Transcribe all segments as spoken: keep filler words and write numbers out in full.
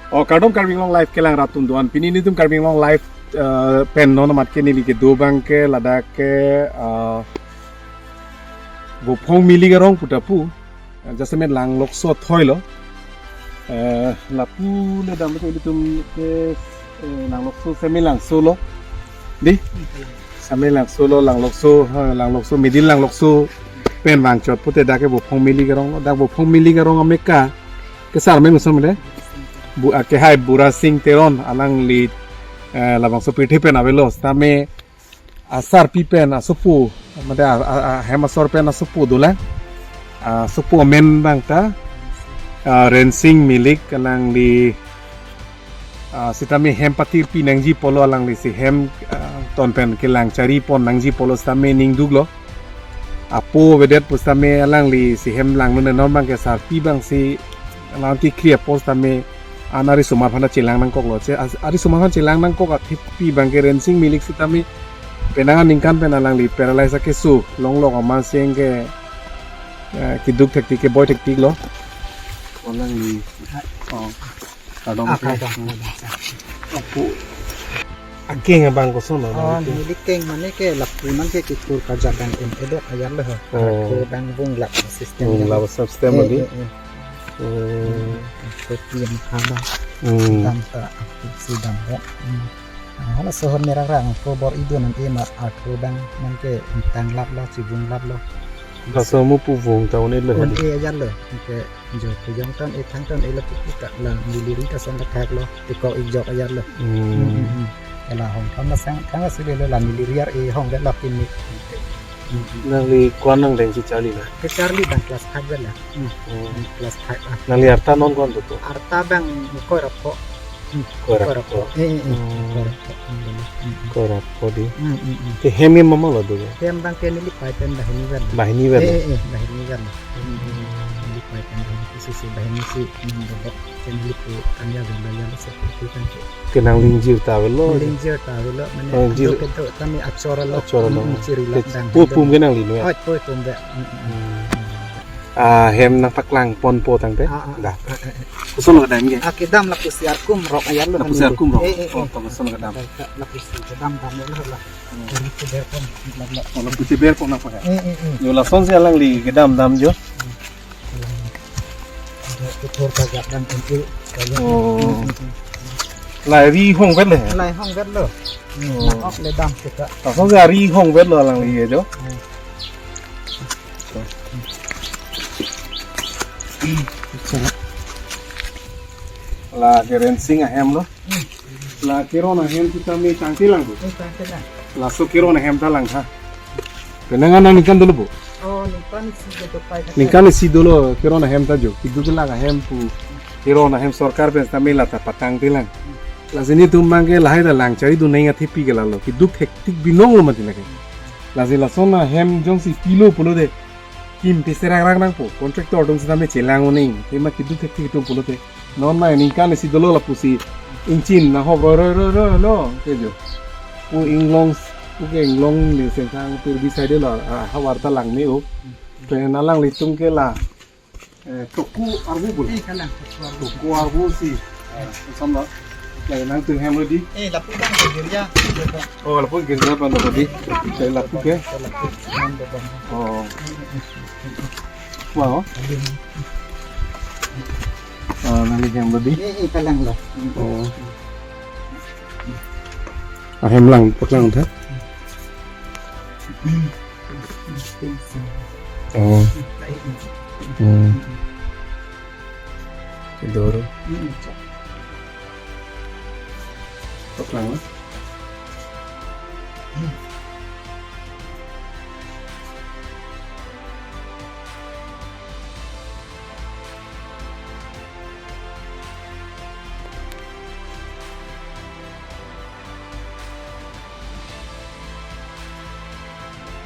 Oh, kardom Karbi Anglong Live kelang rat atum do-an. Pini nelitum Karbi Anglong Live, eh, pen non amat ke neli kedo abang ke ladak ke, eh, Vophong Milik arong pu ta pu. Eh, jasemet Langlokso athoi lo. Eh, lapu le dam ke ilitum ke, eh, Langlokso semi Langso lo. Di? Semi Langso lo, Langlokso, ha, Langlokso, middle Langlokso pen vangchot pute dak ke Vophong Milik arong lo. Dak Vophong Milik arong ameka ke sar men usom le. Bu, ah, ke hai Bura Sing Teron alangli, eh, labangso pirthe pen avelo. Sitame asarpi pen asopo, mate a, a, a, hem asor pen asopo dolang. Asopo amen abang ta, ah, Rensing Milik alangli, ah, sitame hem patirpi nangji apotlo alanglisi hem, ah, ton pen kelang chari pon nangji apotlo sitame ningduk lo. Apo avedet pusitame alanglisi hem langnon, non abang ke sarpi abangsi alang kekhri apot sitame an arisomar aphan chelang nangkok lo. Che as-, arisomar aphan chelang nangkok athepi abang ke Rensing Milik sitame penang aningkan pen alangli paralyze akeso longlok amat seng ke, eh, keduk thektik keboi thektik lo. Alangli, oh, kardom. Ah, ke, kardom, kardom. Apo akeng abang koson lo? Oh, neli keng mane ke lapu nang ke kethur kajak dang em edok ajat lo ho. Oh. Lapu dang vunglap system. Vunglap system. Eh, di? Eh, eh. Hmm. Kopi yang kaba. Hmm. Dam ta, si dam ya. Hmm. Ah, hala sohor merang rang ko bor idun an ema arthu dang nang ke tanglap lo, chivunglap lo. Laso mo pu vung ta un-e lo. Un-e ajat lo. Ke jo kejong tan, eh, thang tan, eh, lapu ta la neli ri ta sang kathak lo, ti kok ijok ajat lo. Hmm. Hmm, hmm, hmm. Ela hong thom na sang thang si le lo la neli ri ar, eh, hong vet la pin ni. Hmm, hmm. Nangli ko-an nangdeng si charli na? Kecharli abang class five vet la. Hmm. Hmm. Class five ah. Nangli arta non ko-an dopo? Arta abang Koirapho. Hmm. Koirapho. Koirapho. Eh, eh, eh. Hmm. Koirapho. Hmm, hmm, hmm. Koirapho di. Hmm, hmm, hmm. Te hem hem mama lo do? Hem abang ke neli pai pen banghini vet. Banghini vet. Eh, eh, eh, banghini vet. Hmm, hmm. Neli pai pen banghini si, si banghini si, hmm, do. Ke neli pu tanya vet lo ya lo se pu kan ke. Ke nangli ingjir ta avelo? Neli ingjir ta avelo, mane, oh, ingjir. Kedo kedo tame achor lo. Achor lo. Hmm, chiri lo. Te dang po pum ke nangli no ya? Oh, po pum vet. Hmm, hmm, hmm. Hmm. Ah, hem nangpaklang ponpo tangte? Ah, ah, dah. Ah, ah, ah. Koson lo kedam ke? Ah, kedam lapusi arkum rok ajat lo. Lapusi arkum rok. Eh, eh, eh. Oh, to koson lo kedam. Lapusi kedam dam lo lah. Hmm. Lapusi ber pon, lah, lah. Oh, lapusi ber pon apa ya? Eh, eh, eh. Yo, lasonsi alangli kedam dam jo. Hmm. Kethur kajak dang em e. Oh. Hmm, hmm, hmm. La ri hong vet le? La hong vet lo. Hmm. Oh. Nang ok le dam kita. Lasonsi ari hong vet lo alangli ke jo. Hmm. La ke Rensing ahem lo. Hmm. La Keron ahem sitame tangte lang bu. Eh, tangte lang. Laso Keron ahem ta lang ha. Penang aningkan dolo bu. Oh, ningkan isi dolo pai. Ningkan isi dolo Keron ahem ta jo. Keduk kelak ahem pu Keron ahem sorkar pen sitame la ta patangte lang. Lasi nelitum abang ke lahai ta lang charidun nang athepi ke lalo. Keduk thektik binong lo mati lake. Lasi lason ahem jongsi pilo pulote kim te serak rak nangpo, contractor atum sitame chelang un-e, tema keduk thektik atum pulote. Non na ningkan isi dolo lapusi ingchin na hop roi roi roi roi lo, ke jo. Pu inglong, pu ke inglong ni sengkang pirbi side lo, ah, havar ta lang me-o. Pen alanglitum ke la, eh, toku arbu bul. Eh, kalang, toku arbu. Toku arbu si. Eh, sama. Kalang nangtum hem lo di. Eh, lapu abang ke girja. Oh, lapu girja pen lo di. Kalang lapu ke. Lapu, man do bang. Oh. Wow. Ah, nangli hem lo di. Eh, eh, kalang lo. Oh. Ah, hem lang, paklang tha. Oh. Hmm. Kedoro. Paklang lo.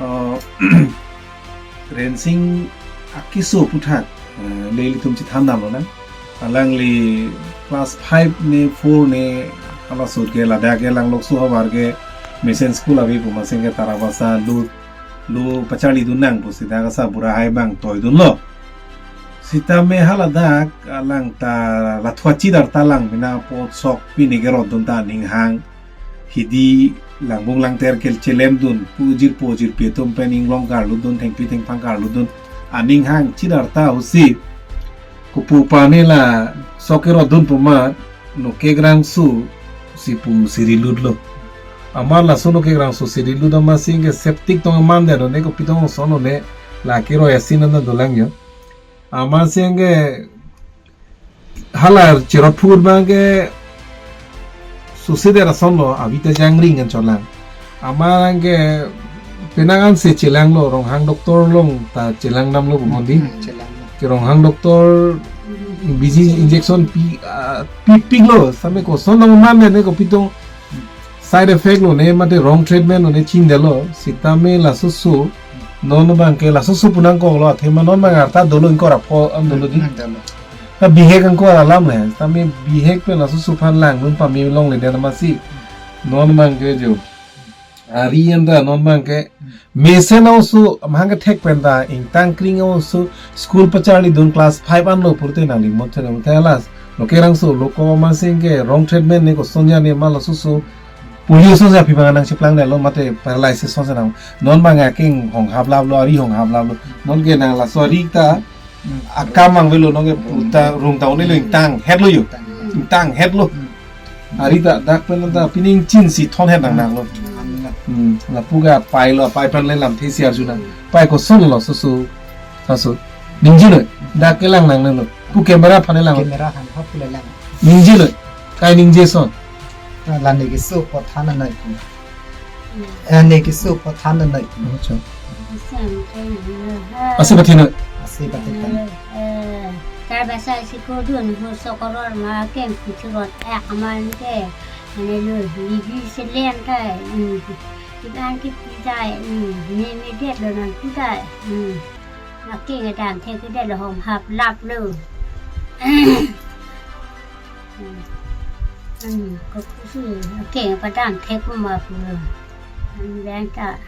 Uh, Rensing akeso aputhak, uh, le ilitum chethan damlo nang. Alangli class five ne four ne hala sot ke ladak ke Langlokso havar ke mission school ave pu masing ke Tarabasa lo, lo pacharlidun nang pusi dak asa bura hai abang toidunlo. Sitame haladak alang ta lathua chidar ta lang pina pot sok pini ke rodun ta aning hang. Hidi langbung langter kel chelemdun pu jirpo jirpi atum pen inglong karludun thengpi thengphang karludun aning hang chidar ta husi. Kupu pani la sok ke rodun puma Nokekrangso si pu siri lutlo. Amat laso Nokekrangso siri lut amat si ke septic tong aman de ne kopi tong son ne la kiro yasin na dolang yo. Amat si ke hala chirot phur bang ke susi de rason lo avita jangring kan cholang. Amat ke penang an se chelang lo Ronghang doctor along ta chelang nam lo bumondi. Hmm, chelang lo. Ke Ronghang doctor biji injection pi ah, pi pik lo same koson nang man ne kopi tong side effect lo ne mate wrong treatment lo ne chin de lo sitame laso so non bang ke laso so punang kok lo athema non bang arta dolo ingkor apho an dolo di. Hmm, dolo. Ta bihek angkor alam le sitame bihek pe laso so phan lang nun pami long le de na masi non bang ke jo. Ari anda non bang ke mesen also amahang ke thek pen ta ingtang kring also school pacharlidun class five an lo purte nangli mot thena muthe alas Nokekrangso lo ko ma sing ke wrong treatment ne koson ya ne ma laso so polio so ya pi bang nang chiplang de lo mate paralysis so nang non bang aking hong hap lap lo ari hong hap lap lo non ke nang laso ari ta akam ang velo non ke puta rung ta ne lo ingtang het lo yo ingtang het lo. Ari ta dak pen ta pining chin si thon het nang nang lo. Hmm, lapu ke apai lo apai pen le lam thesi arju nang. Pai koson lo susu. Susu. Ningje lo. Dak ke lang nang lo. Pu camera phan lang. Camera phan hap le lang. Ningje lo. Kai ningje son. La ne ke so po than na nai. Eh, ne ke so po than na nai. Acha. Ase pathin. Ase pathin. Eh, ta basa si ko dun ho sokoror ma kem kuchurot eh aman ke. Ane lo, ligi selen ta. Hmm. Iban ke pidai. Hmm. Ne ne det lo nan pidai. Hmm. Aking adam thek det lo hong hap lap lo. Hmm. Hmm. Ko kusi aking padam thek ma pu lo. Hmm. Bang ta.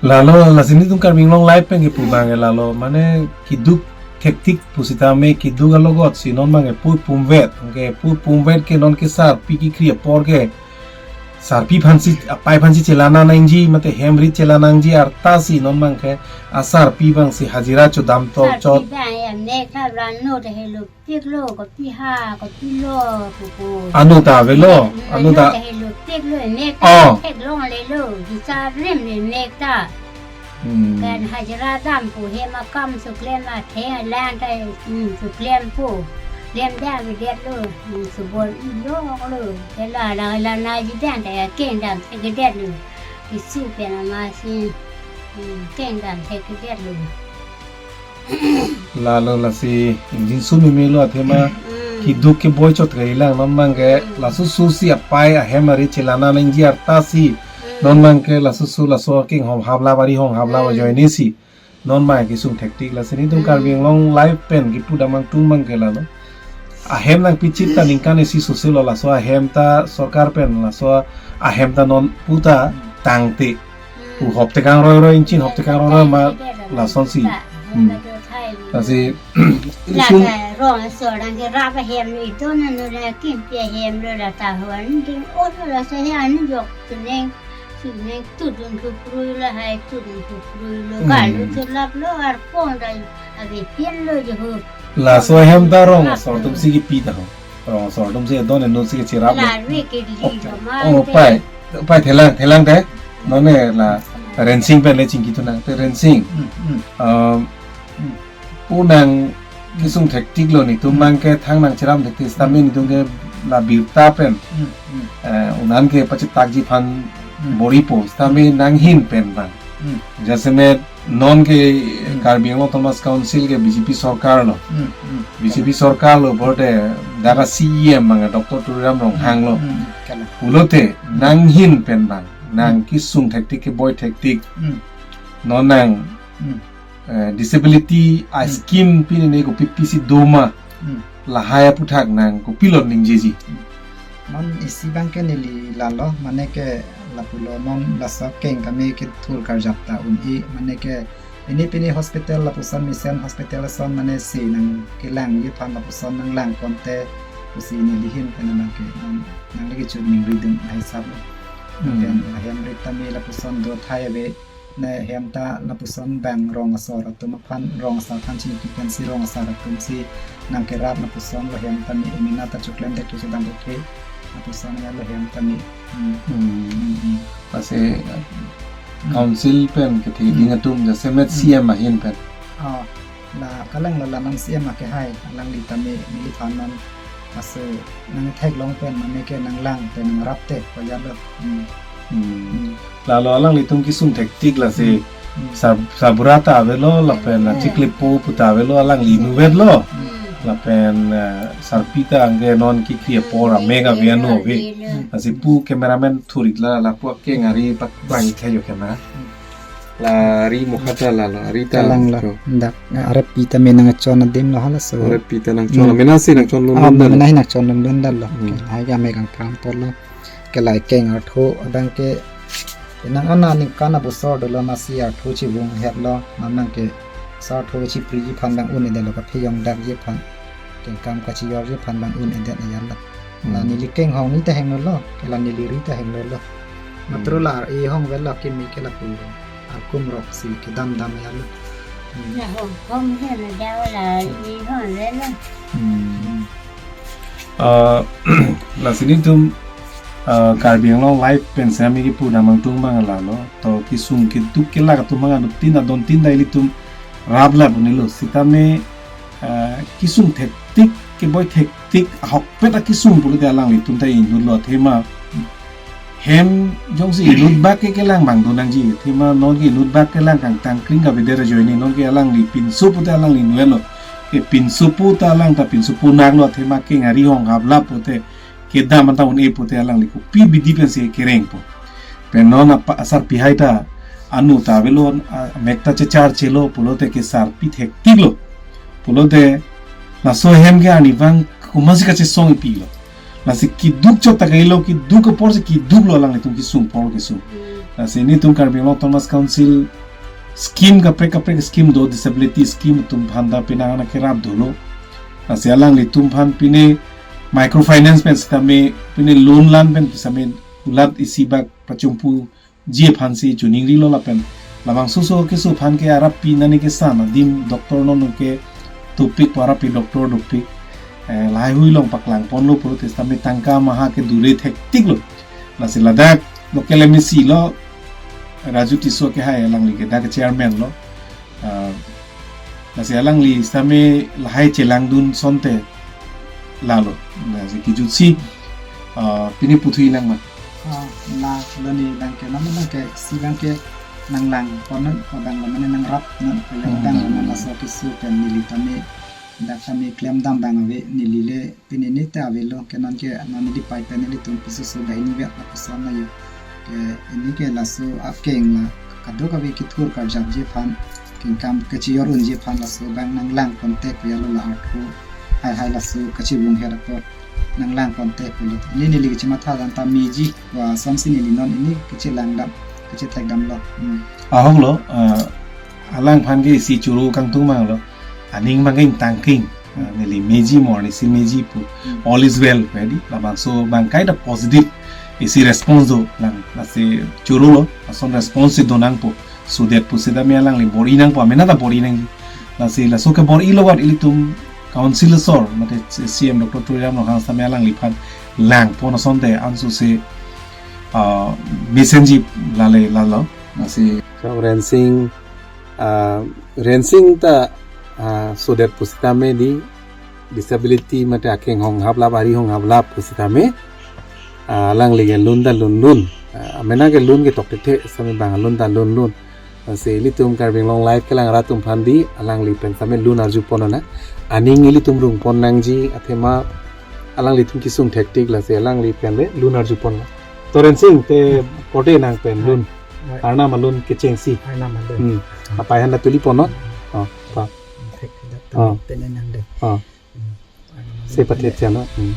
Lalo lasi nelitum Karbi Anglong Live pen kipu bang ke lalo mane keduk thektik pusitame keduk alogot si non bang ke pui pumvet ke pui pumvet ke non ke sarpi kekri apor ke sarpi aphansi apai aphansi chelana nangji mate hem rit chelana nangji arta si non bang ke asarpi bang si hajira chodam tok chot. Sarpi bang ya mek ta rano de helo. Pik lo, kopi ha, kopi lo, pupu. Anu ta avelo, hmm, anu ta. Anu ta helo, pik lo, mek ta, oh. Pik long le lo, bisa rem le mek ta. Hmm. Kan hajira dam pu hem akam suklem atheng lang ta, hmm, suklem pu. Lem dam det lo, hmm, subon lo lo. Ke la la la na ji dam ta ya keng dam thek det lo. Isu pen ama si, hmm, keng dam thek det lo. Lalo lasi ingjinso meme lo athema, mm, keduk keboi chot kali lang non bang ke, mm, laso so si apai ahem ari chelana nangji arta si, mm, non bang ke laso so laso aking hong hap lap ari hong hap lap, mm, ajoine si non bang ke kesung thektik lasi nelitum, mm, Karbi Anglong Live pen kipu damnang tum bang ke lalo ahem nangpichit ta ningkan isi sose lo laso ahem ta sorkar pen laso ahem ta non puta tangte. Pu hop tekang roi roi inchin hop tekang roi roi ma lason si. Hmm. Lasi la isun ta rong so dang ke rap hem lo ito na no la kim pia hem lo la ta huan ding o lo la so he anu jok tuneng tuneng tudun tu prui la hai tudun tu prui lo. Hmm. Kalu tu lap lo arpon dai ave pin lo jo ho. Laso ahem ta rong asor atum si kipi ta ho. Rong asor atum si don non si kechirap lo. La ri ke di lo ma. Oh, te. Pai. Pai thelang, thelang te. Non ne la Rensing pen le chingki thu nang te Rensing. Hmm, hmm. Um, hmm. Pu nang kesung thektik lo nelitum, hmm, bang ke thang nangcherap thektik sitame nelitum ke la birta pen. Hmm, hmm. Eh, unan ke pachit takji aphan, hmm, bor-ipo sitame nanghin pen bang. Hmm. Jasemet non ke, hmm, Karbi Anglong Autonomous Council ke B J P sorkar lo. Hmm, hmm. B J P sorkar lo borde dara C E M bang Doctor Tuliram Ronghang lo. Hmm, hmm. Pulote, hmm, nanghin pen bang, nang, hmm, kesung thektik keboi thektik. Hmm. Non nang, hmm, eh, disability a, hmm, scheme pini ne kopi pisi doma. Hmm. Lahai aphuthak nang kopilo ningjeji. Non isi bang ke neli lalo, mane ke lapulo non laso keng kami kethur karjap ta un-e, mane ke Ini pini hospital lapuson mission hospital ason mane si nangkelangji aphan lapuson nanglang ponte pusi neli ahin pen nangke nang, nangli kechun ningri dun ahisap lo. Hmm. Pen ahem rit tame lapuson do thai ave, ne hem ta lapuson bang rong asor atum aphan, rong asor aphan chini kikan si rong asor atum si nangkerap lapuson lo hem tame emena ta choklem de tu sedang de lapuson ya lo hem tame. Hmm. Hmm. Hmm, hmm. Lasi Hmm. council pen kethe Hmm. ding atum jasemet Hmm. C M ahin pen. Oh, la kalang lo la nang C M akehai, alangli tame neliphan non aso nangtheklong pen mane ke nanglang pen nangrap te koyat lo. Hmm. Hmm. Hmm. Lalo alanglitum kesung thektik lasi Hmm. sab-, sabura ta avelo lapen Hmm. chiklepo pu ta avelo alangli inutvet lo. Hmm. Lapen, eh, sarpi ta anke non kekri apor amek ave anu ave. Hmm. Lasi pu cameraman thurik la lapu akeng ari pak bang thayo camera. Hmm. La ari mokha ta lalo, ari ta Kalang lo. Cho. Dak, eh, arep pi ta me nangchon adim lo halaso. Arep pi ta nangchon, Hmm. mena si nangchon lun Ah, lun dan. mena hi nangchon lun lun dan lo. Hmm. Ke lahai ke amek kangpram apor lo. Ke lahai keng artho abang ke nang ana ningkan abusor dolo masi artho chivung het lo, nang nang ke sa artho chipriji aphan bang un-edet lo kaphe yong dakji aphan. Kengkam kachiyorji aphan bang un-edet ajat lo. La Hmm. neli kenghong ni ta henglo lo, ke la neli ri ta henglo lo. Matro Hmm. la ar-e hong vet lo kimi ke lapu arkum rok si kedam dam ajat lo. Hmm. La hong hong he lo daw la e hong vet lo. Hmm. Ah, lasi nelitum, ah, Karbi Anglong Live pen sami kipu damang tung bang lalo. To kesung keduk kelak atum bang aduk tin adon tin dai ilitum rap lap unilo. Sitame, ah, kesung thektik keboi thektik ahokpet akesung pulote alanglitum ta inut lo athema. Hem jongsi inut bak ke kelang bang do nangji athema non ke inut bak kelang kangtang kring kavedet ajoine non ke alangli pinso pute alangli inutvet lo. Ke pinso pu ta alang ta pinso pu nang lo athema keng ari hong haplap pute kedam anta un-e pute alangli kopi bidi pensi kerengpo. Pen non apa asarpi hai ta anu ta avelo, a, mek ta chechar chelo pulote ke sarpi thektik lo. Pulote laso hem ke arnivang komatsi kachesong ipi lo. Lasi keduk chot ta kailo, keduk apor si keduk lo alanglitum kesung apor kesung. Hmm. Lasi nelitum Karbi Anglong Autonomous Council scheme kaprek kaprek scheme do, disability scheme atum aphan ta penang ana kerap dolo. Lasi alanglitum aphan pine microfinance pen sitame pine loan lan pen sitame kulat isi bak pachumpu ji aphan si chuning rilo lapen labangso so keso aphan ke arap pi nani kesan adim doctor non ke tupik pu arap pi doctor dopik, eh, lahai hui along paklang ponlo pulote sitame tangka maha ke dure thektik lo. Lasi ladak local M A C lo Raju Tisso ke hai alangli ke dak chairman lo. Ah, lasi alangli sitame lahai chelang dun asonte lalo. Lasi kejut si, ah, pine puthui nang ma. Ah, la, la ne bang ke, la ne bang ke, si bang ke nanglang pon non, ko bang la mane nangrap non, ko yang Hmm. bang la mane laso keso pen neli tame, dak tame klem dam bang ave, neli le pine ne ta avelo, ke non ke non neli pai pen nelitum piso so bai ni vet lapuson na yo. Ke ini ke laso akeng la kadokave kethur karjapji aphan, kengkam kachiyor unji aphan laso bang nanglang ponte koyat lo la artho hai hai laso kachivung het apot nanglang ponte pulo. Ini neli kachimatha dan ta meji wa asonsi neli non ini kachilang dam, kachithek dam lo. Hmm. Ahok lo, eh, alangphan ke isi choro kangtung mang lo. Aning mang ke ingtang king. Eh, neli meji mo, neli si meji pu. Hmm. All is well, ready? Labangso bang kaita positive isi response do lang. Lasi choro lo, lason response si do nangpo. Sudet pusitame alangli bor-i nangpo, amena ta bor-i nangji. Lasi laso kebor-i lo wat ilitum council asor, mate C M Doctor Tuliram Ronghang sitame alangliphan lang pon asonte anso se, ah, mesenji lale lalo. Lasi Chok Rensing, ah, Rensing ta, ah, sudet pusitame di disability mate akeng hong haplap ari hong haplap pusitame, ah, alangli ke lun ta lun lun. Ah, amena ke lun ke tok thethe sitame bang lun ta lun lun. Lasi ilitum Karbi Anglong Live kelang rat atum aphan di alangli pen sitame lun arju pon nang. Aning ilitum rung pon nangji athema alanglitum kesung thektik lasi alangli pen le lun arju pon nang. To Rensing te korte nang pen lun. Hai. Arnam alun kechengsi. Arnam alun. Hmm. Apai han ta pili pon non. Hmm. Oh, pa. Thek dak Oh. pen nang de. Oh. Hmm. Se pathet chana. Hmm.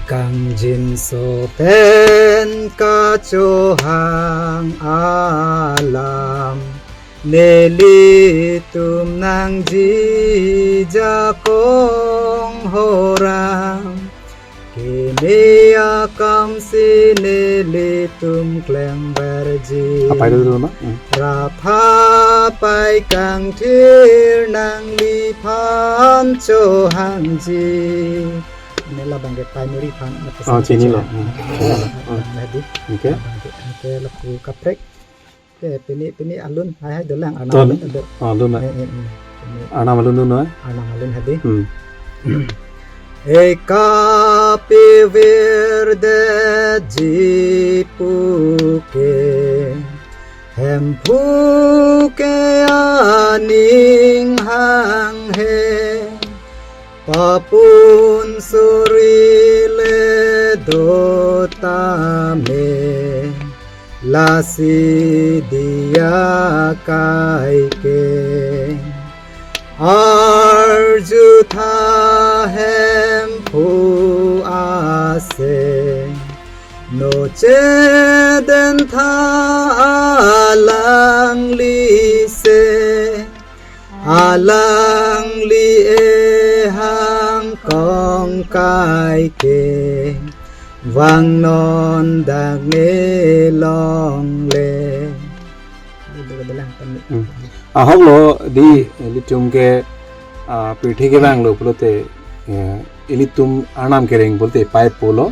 Kangjinso pen kachohang alam Nelitum nangji jakong horam, keme akamsi nelitum klem verji. Apai dulu na? Hmm. Rapha pai kangthir nangliphan chohangji. Nela bangke primary phan. Oh, chinilo. Hmm. Hmm. Hadi. Okay. Bangke, bangke lapu kaprek. Ke pini, pini alun, hai, hai, dolang, Arnam Ton. Alun, dolang. Oh, alun na. Eh, eh, eh. Pini Arnam alun dun na. Arnam alun hadi. Hmm. Eka pivirdetji puke, Hemphu ke aning hanghe, papun suri le do tame, lasi diya kaike. Arjutha Hemphu ase, no chedentha alangli se, alangli ehang kong kaike, vangnon dak ne longle. Dulu, dulu lang, kami. Hmm. Ahok lo di, ilitum ke, ah, pirthe kevanglo pulote, ya, ilitum Arnam kereng pulote pai pulo,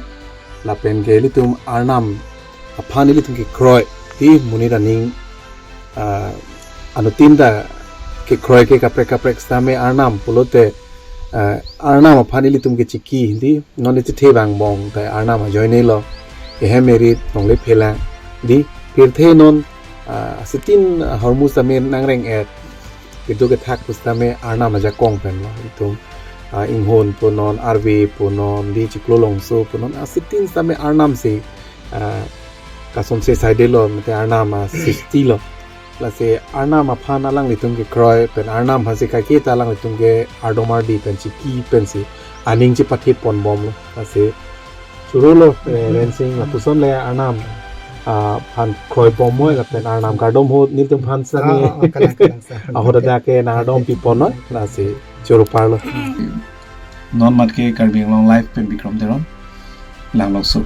lapen ke ilitum Arnam aphan ilitum kekroi, di monit aning, ah, anuttin ta kekroi ke kaprek kaprek sitame Arnam pulote, ah, Arnam aphan ilitum kechiki, di non ichethe vangbom ta Arnam ajoine lo, ehem erit longle phelang, di pirthe non, ah, sitin, ah, hormu sitame nangreng-et, kedo kethak pusitame Arnam ajakong pen lo, itum, ah, inghon punon, arve punon, di chiklo longso punon, ah, sitin sitame Arnam si, ah, kasonse saide lo, mate Arnam, ah, sisti lo. Lasi Arnam aphan alanglitum kekroi pen Arnam aphansi kaike ta alanglitum ke ardom ardi pen chiki pensi aning chepathe ponbomlo. Lasi choro lo, eh, Rensing, lapuson le Arnam, ah, aphan kroibom moi lapen Arnam kardom ho nelitum aphan sitame. Ah, ah, ah, kalang, kalang, sir. Ahok dak ke nangardom pipon noi, lasi choro parlo. Non mat ke Karbi Anglong Live pen Bikram Teron, Langlokso.